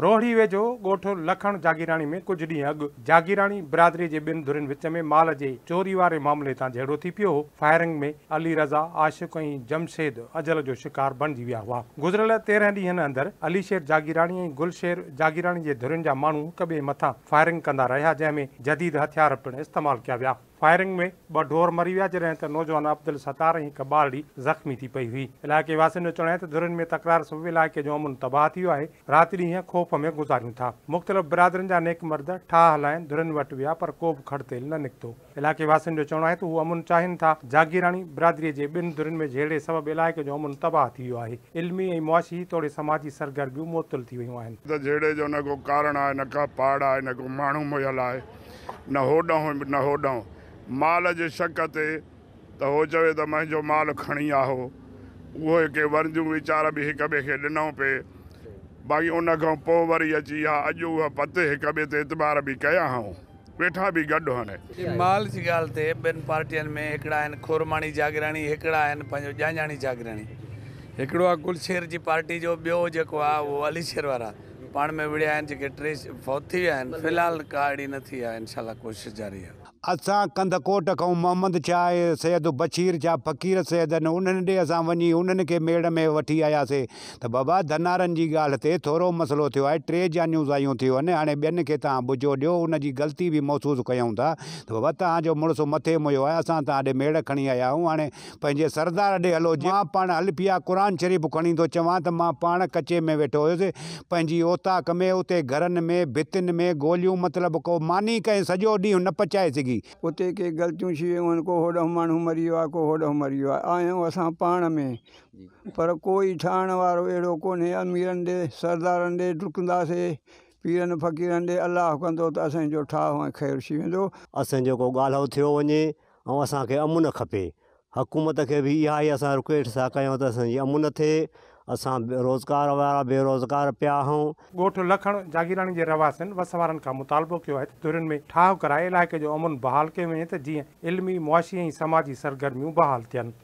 روهڙي ويجهو ڳوٺ لکڻ جاگيراڻي ۾ ڪجهه ڏينهن اڳ جاگيراڻي برادري جي ٻن ڌرين وچ ۾ مال جي چوري واري معاملي تان جهيڙو ٿي پيو هو. فائرنگ ۾ علي رضا، عاشق ۽ جمشيد اجل جو شڪار بڻجي ويا هئا. گذريل 13 ڏينهن اندر علي شير جاگيراڻي ۽ گل شير جاگيراڻي جي ڌرين جا ماڻهو هڪ ٻئي مٿان فائرنگ ڪندا رهيا، جنهن ۾ جديد هٿيار پڻ استعمال ڪيا ويا. فائرنگ ۾ ٻه ڍور مري ويا، جڏهن ته نوجوان عبدالستار ۽ هڪ ٻارڙي زخمي ٿي پئي هئي. علائقي واسين جو چوڻ آهي ته ڌرين ۾ تڪرار سبب علائقي جو امن تباهه ٿي ويو آهي، رات ڏينهن خوف ۾ گذاريون ٿا. مختلف برادرين جا نيڪ مرد ٺاهه هلائين ڌرين وٽ ويا پر ڪو به کڙ تيل نه نڪتو. علائقي واسين جو چوڻ آهي ته هو امن چاهين ٿا، جاگيراڻي برادري جي ٻن ڌرين ۾ جهيڙي سبب علائقي جو امن تباهه ٿي ويو آهي، علمي ۽ معاشي توڙي سماجي سرگرميون معطل ٿي ويون آهن. ته جهيڙي جو نه ڪو ڪارڻ آهي، نه ڪا پاڙ آهي، نه ڪو ماڻهو مئل آهي. نه هوڏانهن نه هوڏانهن. مال جي شڪ تي ته هو چوي ته منهنجو مال کڻي آهو. اهي ڪي ورنديون ويچار به هڪ ٻئي کي ڏنائون پئي. باقي ان کان پوء وري اچي اها اڄ اها پت هڪ ٻئي تي اعتبار به ڪيا هئائون. ويٺا به گڏ هن. مال جي ڳالهه تي ٻن پارٽين ۾ هڪڙا آهن کورماڻي جاگيراڻي هڪڙا آهن پنهنجو ڄاڃاڻي جاگيراڻي. هڪڙو آهي گل شير جي پارٽي جو ٻيو جيڪو آهي اهو علي شير وارا. پاڻ ۾ وڙهيا آهن جيڪي ٽي فوت ٿي ويا آهن في الحال ڪا اهڙي نه ٿي آهي انشاء الله ڪوشش جاري آهي. اسان ڪنڌڪوٽ کئون محمد شاهه ۽ سيد بشير شاهه فقير سيد آهن انهن ڏي اسان وڃي انهن کي ميڙ ۾ وٺي آياسي ته بابا ڌنارن جي ڳالهه تي ٿورو مسئلو ٿيو آهي ٽي جانيون ضايع ٿيون آهن هاڻي ٻين کي توهان ٻجو ڏيو ان جي غلطي به محسوس ڪيون ٿا ته بابا توهان جو مڙس مٿي ميو آهي اسان توهان ڏي ميڙ کڻي آيا آهيون هاڻي پنهنجي سردار ڏي هلو. مان پاڻ حلفيه قرآن شريف کڻي ٿو چوان ته مان پاڻ ڪچي ۾ ويٺو هيس، پنهنجي اوطاق ۾، اتي گهرن ۾، ڀتين ۾ گوليون مطلب ڪو ماني ڪنهن سڄو ڏينهن نه پچائي سگهي. اتي ڪي غلطيون ٿي ويون آهن، ڪو هوڏانهن ماڻهو مري ويو آهي، ڪو هوڏانهن مري ويو آهي. آهيون اسان پاڻ ۾، پر ڪوئي ٺاهڻ وارو اهڙو ڪونهي. اميرن ڏي، سردارن ڏي ڊڪنداسي، پيرن فقيرن ڏي، الله ڪندو ته اسان جو ٺاهه ۽ خير ٿي ويندو. اسان جو ڪو ڳالهائو ٿيو وڃي ۽ اسان کي امن کپي. حڪومت کي به اها ئي اسان رڪويسٽ ٿا ڪيون ته اسان جي امن ٿئي. اسان روزگار وارا بي روزگار پيا آهيون. ڳوٺ لکڻ جاگيراڻي جي رهواسين وس وارن کان مطالبو ڪيو آهي ته ڌرين ۾ ٺاهه ڪرائي علائقي جو امن بحال ڪيو وڃي ته جيئن علمي، معاشي ۽ سماجي سرگرميون بحال ٿين.